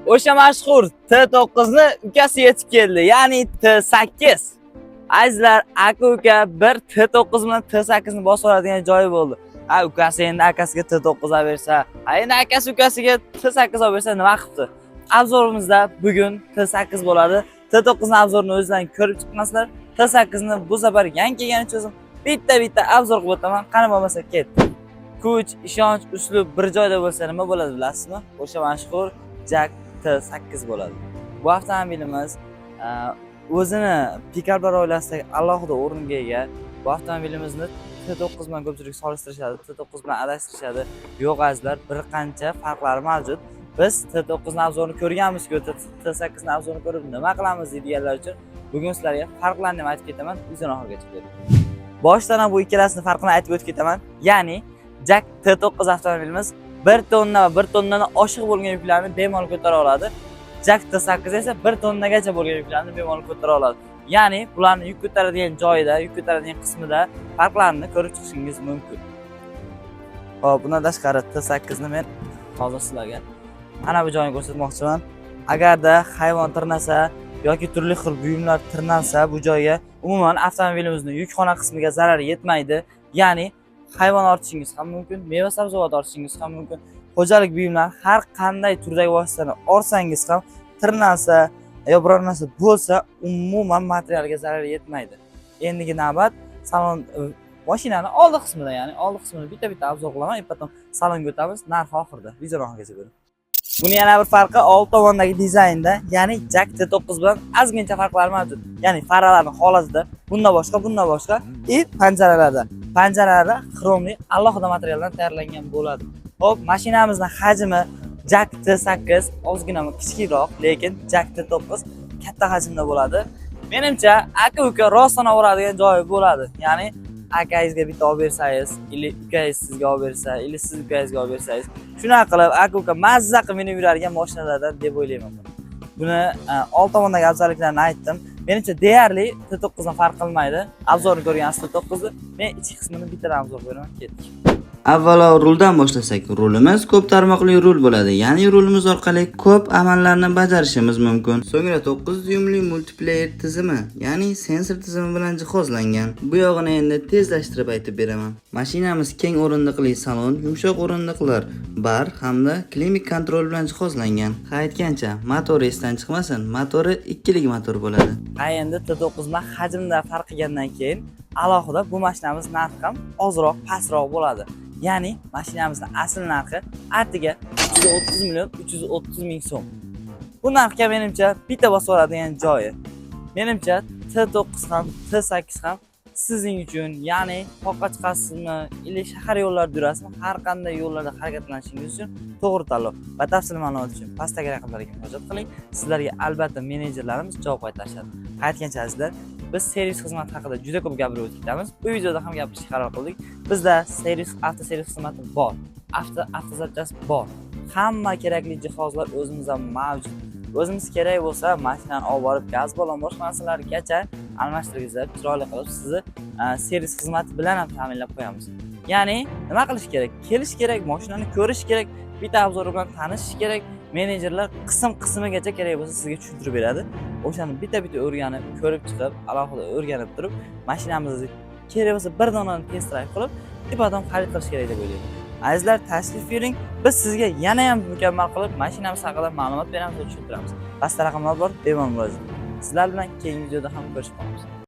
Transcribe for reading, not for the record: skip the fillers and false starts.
O'sha mashhur T9 ni ukasi yetib keldi, ya'ni T8. Azizlar, aka-uka bir T9 bilan T8 ni bosib oladigan joyi bo'ldi. Ha, ukasi endi akasiga T9 olib bersa, ha, endi akasi ukasiga T8 olib bersa nima qilibdi? Обзор imizda bugun T8 bo'ladi. T9 ni обзор ini o'zlaring ko'rib chiqqansizlar. T8 ni bu safar yangi kelgani uchun o'zim bitta-bitta обзор qilib o'taman. Qani bo'lmasa ketdik. Kuch, ishonch, uslub bir joyda bo'lsa nima bo'ladi bilasizmi? O'sha mashhur JAC T8 bo'ladi. Bu avtomobilimiz o'zini pikaplar oilasidagi alohida o'ringa ega. Bu avtomobilimizni T9 bilan ko'pchilik solishtirishadi, T9 bilan adashtirishadi. Yo'q azizlar, bir qancha farqlari mavjud. Biz T9 ni обзор ini ko'rganmiz-ku, T8 ni обзор ini ko'rib nima qilamiz deydiganlar uchun bugun sizlarga farqlarini ham aytib ketaman, videoni oxirigacha ko'ring. Boshdan ham bu ikkalasini farqini aytib o'tib ketaman. Ya'ni JAC T9 avtomobilimiz 1 tonna va 1 tonnadan oshiq bo'lgan yuklarni bemalol ko'tara oladi. JAC T8 esa 1 tonnagacha bo'lgan yuklarni bemalol ko'tara oladi. Ya'ni bularni yuk ko'taradigan joyida, yuk ko'taradigan qismida farqlarini ko'rib chiqishingiz mumkin. Xo'p, bundan tashqari T8 ni men hozir sizlarga ana bu joyini ko'rsatmoqchiman. Agarda hayvon tirnasa yoki turli xil buyumlar tirnalsa, bu joyga umuman avtomobilimizning yukxona qismiga zarar yetmaydi. Ya'ni hayvon ortishingiz ham mumkin, meva sabzavot ortishingiz ham mumkin. Xo'jalik buyumlari har qanday turdagi vositani orsangiz ham tirnalsa yo biror narsa bo'lsa, umuman materialga zarar yetmaydi. Endigi navbat salon mashinani oldi qismida, ya'ni oldi qismini bitta-bitta обзор qilaman, и потом salonga o'tamiz, narxi oxirida. Videoni oxirigacha ko'ring. Buni yana bir farqi old tomondagi dizaynda, ya'ni JAC T9 bilan ozgincha farqlari mavjud. Ya'ni faralarning holatida bundan boshqa и panjaralarda. Panjaralarda xromli alohida materialdan tayyorlangan bo'ladi. Xo'p, mashinamizni hajmi JAC T8 ozgina kichikroq, lekin JAC T9 katta hajmda bo'ladi. Menimcha, aka-uka rostdan oladigan joyi bo'ladi. Ya'ni akangizga bitta olib bersangiz, или ukangiz sizga olib bersa, или siz ukangizga olib bersangiz, shunaqa qilib aka-uka mazza qilib minib yuradigan mashinalardan deb o'ylayman buni. Buni old tomondagi afzalliklarini aytdim. Menimcha deyarli T9 dan farq qilmaydi. Обзор ini ko'rgansiz T9 ni. Men ichki qismini bittadan обзор beraman, ketdik. Avvalo ruldan boshlasak, rulimiz ko'p tarmoqli rul bo'ladi. Ya'ni rulimiz orqali ko'p amallarni bajarishimiz mumkin. So'ngra 9 dyumli multiplayer tizimi, ya'ni sensor tizimi bilan jihozlangan. Bu yog'ini endi tezlashtirib aytib beraman. Mashinamiz keng o'rindiqli salon, yumshoq o'rindiqlar bar hamda климат-контроль bilan jihozlangan. Ha, aytgancha, motori esdan chiqmasin, motori ikkilik motor bo'ladi. Ha, endi T9 bilan hajmda farq qilgandan keyin alohida bu mashinamiz narxi ham ozroq pastroq bo'ladi. Ya'ni mashinamizni asl narxi atigi 330 million 330 ming so'm. Bu narxga menimcha bitta bosib oladigan joyi. Menimcha T9 ham, T8 ham sizning uchun, ya'ni toqqa chiqasizmi, или shahar yo'llarida yurasizmi, har qanday yo'llarda harakatlanishingiz uchun to'g'ri tanlov. Batafsil ma'lumot uchun pastdagi raqamlarga murojaat qiling. Sizlarga albatta menejerlarimiz javob qaytarishadi. Aytgancha azizlar, biz servis xizmati haqida juda ko'p gapirib o'tib ketamiz. Bu videoda ham gapirishga qaror qildik. Bizda servis, avtoservis xizmati bor. Avtozapchast bor. Hamma kerakli jihozlar o'zimizda mavjud. O'zimiz kerak bo'lsa, mashinani olib borib, gaz ballon, boshqa narsalargacha almashtirgizib, chiroyli qilib sizni servis xizmati bilan ham ta'minlab qo'yamiz. Ya'ni nima qilish kerak? Kelish kerak, mashinani ko'rish kerak, bitta обзор bilan tanishish kerak. Menejerlar qism qismigacha kerak bo'lsa sizga tushuntirib beradi. O'shani bitta-bitta o'rganib, ko'rib chiqib, alohida o'rganib turib, mashinamizni kerak bo'lsa bir donani test drive qilib, и потом xarid qilish kerak deb o'ylayman. Azizlar, tashrif buyuring. Biz sizga yana ham mukammal qilib mashinamiz haqida ma'lumot beramiz va tushuntiramiz. Pastda raqamlar bor, bemalol murojaat. Sizlar bilan keyingi videoda ham ko'rishib qolamiz.